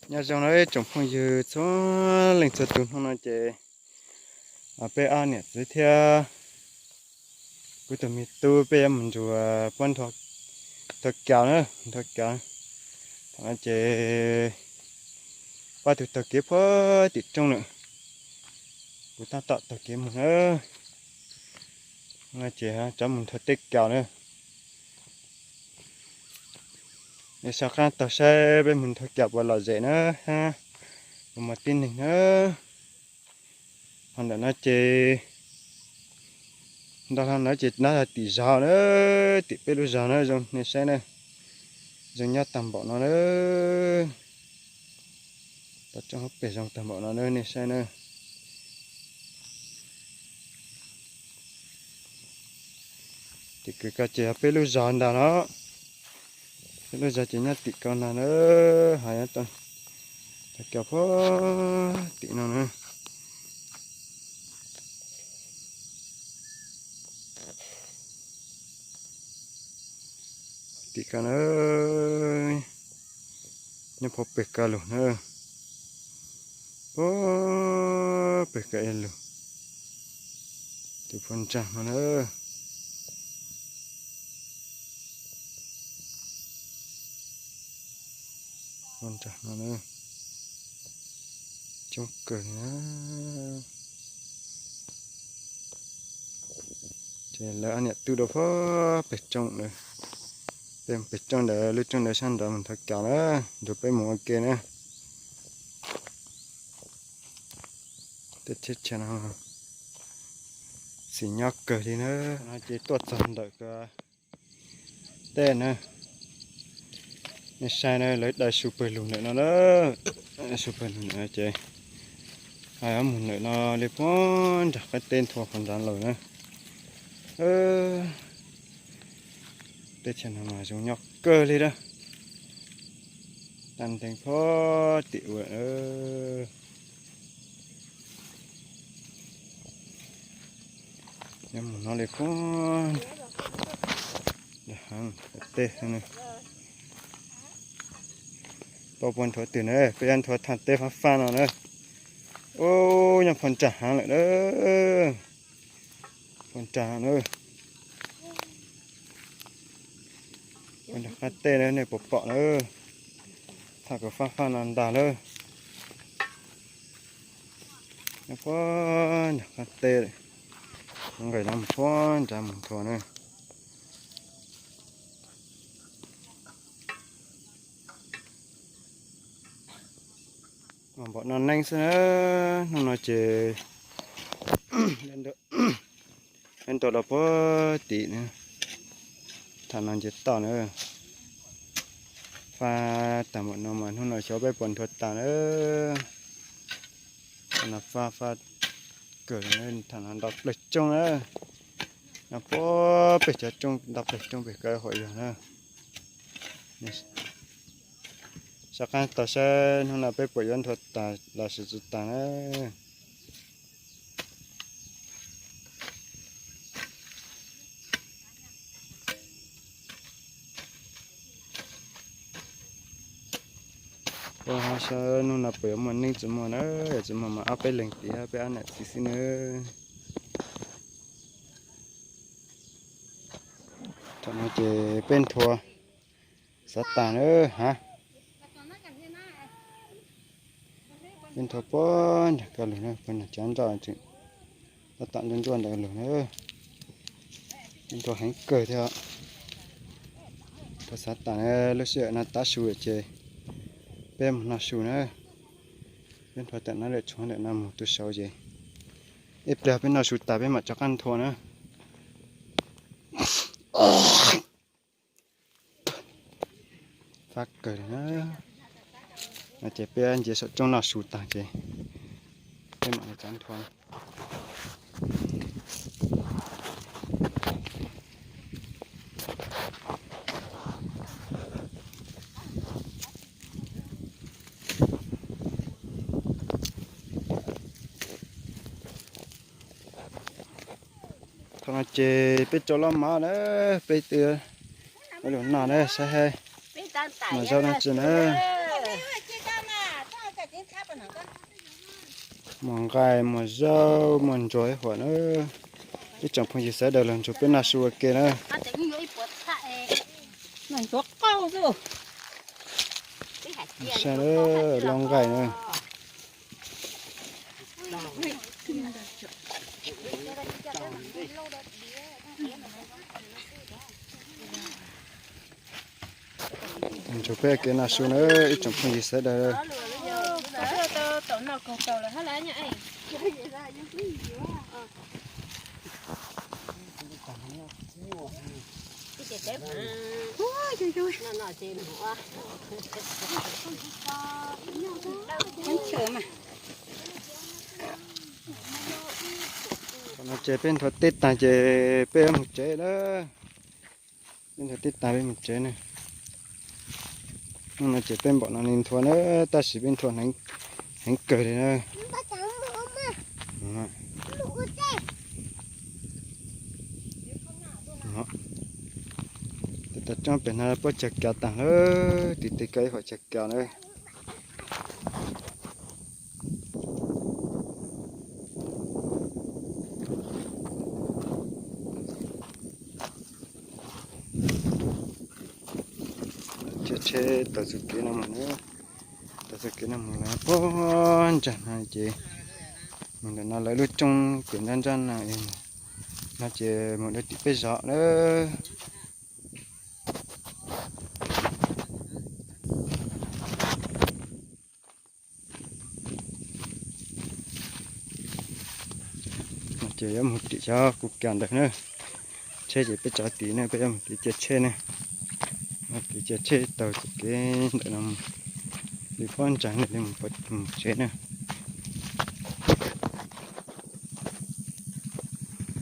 Nyob zoo na ib tsoom phooj ywg txhua leej txhua tus, hnub no ces peb ob niam txiv thiab kuv tus me tub peb yuav mus nrug puab nthua kaus na, nthua kaus. Thaum no ces pab tug taug kev puag tim roob lawm, kuv tab tom taug kev mus na. No ces rov mus nthua tej kaus na. Nej soj qab taug saib peb mus nthua kaus puas lom zem na, puas muaj tib neeg na. Ho ntawm no ces, ntawm no ces nyob tim zos na, tim peb lub zos na zoo nej saib na, zoo nyob tag npaum no na. Toj roob pem zoo tag npaum no na nej saib na. Tim kawg ko ces yog peb lub zos ntag no. Peb lub zos ces nyob tim ko ntag na, ho yog tau cov puag tim no na. Tim ko na, nyob puag pem ko lug na, puag pem ko ib lug, tus puag nraag no na. Puag nraag no na, coob kawg na. Ces lawv ob niam tub rau puag pem roob na, pem roob ntawd lub roob ntawd sab nraud mus nthua kaus na, nrug peb mus ua ke na. Tej teb chaws no xis nyob kawg li na. No ces tuaj txog ntawm ko tej na, nej saib na, lawv dai su pawg lug ntawm no na, su pawg lug ntawm no ces mus ntawm no li puag nram qab teb nthua puag nrad lawm na. Teb chaws no mas zoo nyob kawg li na, tag nteeg puag tim ua. Nyob mus no li puag nram heev tej, tau puas nthuav twg na, peb yuav nthuav thaj teb fab fab no na. Ub, nyob puag nram heev lawm na, puag nram na. Puag nram qab teb na, nej puas pom na, thaj kom fab fab no ntag na. Nyob puag nram qab teb, nqes no mus puag nrad mus nthua na. Mas npaum no neeb xwb na, hnub no ces ntuas los puag tim na, tham no nce toj na. Fab tag npaum no mas hnub no xyov peb puas nthua tas na. Tham no fab fab kawg, tham no nto plaws roob na, no puag pem cov roob nto plaws roob pem kawg hauv yog na. Soj qab tau saib hnub no peb puas yuav nthua tas los sis tsis tas na. Puas saib hnub no puas yuav muaj neeb tsis muaj na, yog tsis muaj mas ob peb leeg tim peb ob niam txiv xwb na. Thaum no ces peb nthua xav tas na ha. Peb nthua puag nram ko lug na, puag nram cov nroj tab tom nruaj nruaj ntawd lug na. Peb nthua heev kawg thiab. Nthua xav tas na, lub sij hawm no tav su ces peb mus noj su na. Peb nthua tawm no lawm tshuav ntawm no mus tu saud ces ib pliag peb noj su tas peb mam rov qab nthua na. Fab kawg li na. No ces peb nce saum roob noj su tag ces peb mam li rov nthua. Thaum no ces peb rau loj mov na, peb twb ua lus noj na, saib mas zoo no tsis na. Muaj nqaij, muaj zaub, muaj ntsuag ib huam na. Ib tsoom phooj ywg sawv daws los ntsuag peb noj su ua ke na. Saib lauj, nqaij na. Ntsuag peb ua ke noj su na, ib tsoom phooj ywg sawv daws. Qhov no ces peb nthua teb tag ces peb yuav mus tsev na. Peb nthua teb tag peb mus tsev na. Hnub no ces peb npaum no li nthua na, tab sis peb nthua heev kawg li na. Tes taw roob pem no puab cog kav tag lawm, tim tes ko ib huam cog kav na. Caij tsheb taug txoj kev no mus, taug txoj kev no mus lawm puag ntsag no ces mus ntawm no lawv lub roob pem nrab nrab no, no ces mus dua tim peb zos lawm. No ces yuav mus tim xyov kuv kiag ntawd na. Tsheb ces peb tso tim na, peb yuav mus tim caij tsheb na. Mus tim caij tsheb taug txoj kev ntawm no mus li puag ntsag na, li mus tsev na.